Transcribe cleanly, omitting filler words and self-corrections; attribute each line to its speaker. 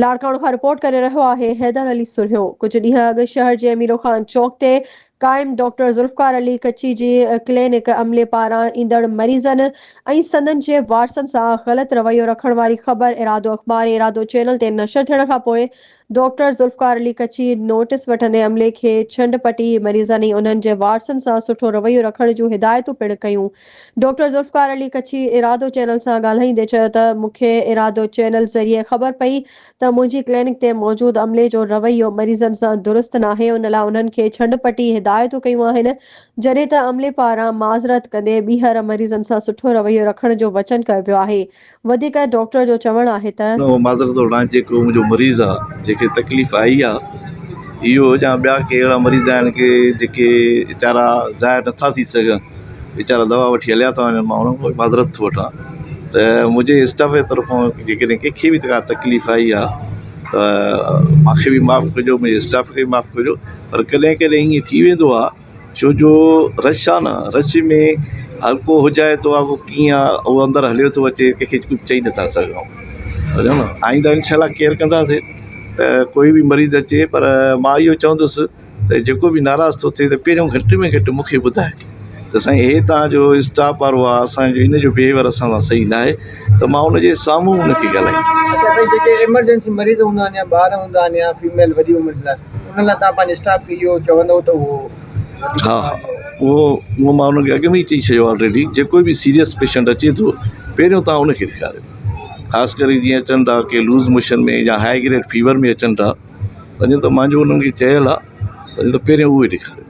Speaker 1: لاڙڪاڻو کان رپورٽ ڪري رهيو آهي حيدر علي سرهيو ڪجهه ڏينهن اڳ شهر جي اميرو خان چوڪ تي قائم ڊاڪٽر ذوالفقار علي ڪچي جي ڪلينڪ عملي پاران ايندڙ مريضن ۽ سندن جي وارثن سان غلط رويو رکڻ واري خبر ارادو اخبار ۽ ارادو چينل تي نشر ٿيڻ کانپوء ڊاڪٽر ذوالفقار علي ڪچي نوٽيس وٺندي عملي کي ڇنڊ پٽي مريضن ۽ انهن جي وارثن سان سٺو رويو رکڻ جون هدايتون پڻ ڪيون. ڊاڪٽر ذوالفقار علي ڪڇي ارادو چينل سان ڳالهائيندي چيو ته مون کي ارادو چينل ذريعي خبر پئي ته منهنجي ڪلينڪ تي موجود عملي جو رويو مريضن سان درست ناهي ان لاء انهن کي ڇنڊ پٽي هدايتون ڪيون آهن جڏهن ته عملي پاران معذرت ڪندي ٻيهر مريضن سان سٺو رويو رکڻ جو وچن ڪيو ويو آهي وڌيڪ ڊاڪٽر جو چوڻ آهي ته.
Speaker 2: اهو معذرت ٿو وٺان جيڪو منهنجو مريض آ جنهن کي تڪليف آئي آ اهو يا ٻيا ڪي اهڙا مريض آهن ڪي جيڪي ويچارا ظاهر نٿا ٿي سگهن ويچارا دوا وٺي هليا ٿا وڃن مان انهن کان به معذرت ٿو وٺان ته منهنجي اسٽاف جي طرفان جيڪڏهن ڪنهن کي به ڪا تڪليف آئي آ ته مون کي به معاف ڪجو منهنجي اسٽاف کي به معاف ڪجو پر ڪڏهن ڪڏهن ائين ٿي ويندو آ ڇو جو رش آهي نه رش ۾ هر ڪو هجائي ٿو ڪو ڪيئن آهي اهو اندر هليو ٿو اچي ڪنهن کي ڪجهه چئي نٿا سگهون سمجهو نه آئنده انشاء الله ڪيئر ڪنداسين ته ڪوئي به مريض اچي پر مان اهو چوندس ته جيڪو به ناراض ٿو ٿئي ته پهريون گهٽ ۾ گهٽ مون کي ٻڌائي ته سائين هي توهان جو اسٽاف وارو آهي اسان جو ان جو بهيويئر اسان سان صحيح نه آهي ته مان ان جي سامهون ان کي ڳالهائيندس.
Speaker 3: اڇا سائين جيڪي ايمرجنسي مريض هوندا آهن يا ٻار هوندا آهن يا فيميل وڏي عمر جا انهن لاء توهان پنهنجي اسٽاف کي اهو چوندؤ ته اهو وڌيڪ
Speaker 2: ها ها اهو اهو مان انهن کي اڳ ۾ ئي چئي ڇڏيو آلريڊي جيڪو به سيريس پيشنٽ اچي ٿو پهريون توهان ان کي ڏيکاريو خاص ڪري جيئن اچن ٿا ڪي لوز موشن ۾ يا هاء گريڊ فيور ۾ اچن ٿا اڃا ته منهنجو انهن کي چيل آهي ته پهريون اهي ڏيکاريو.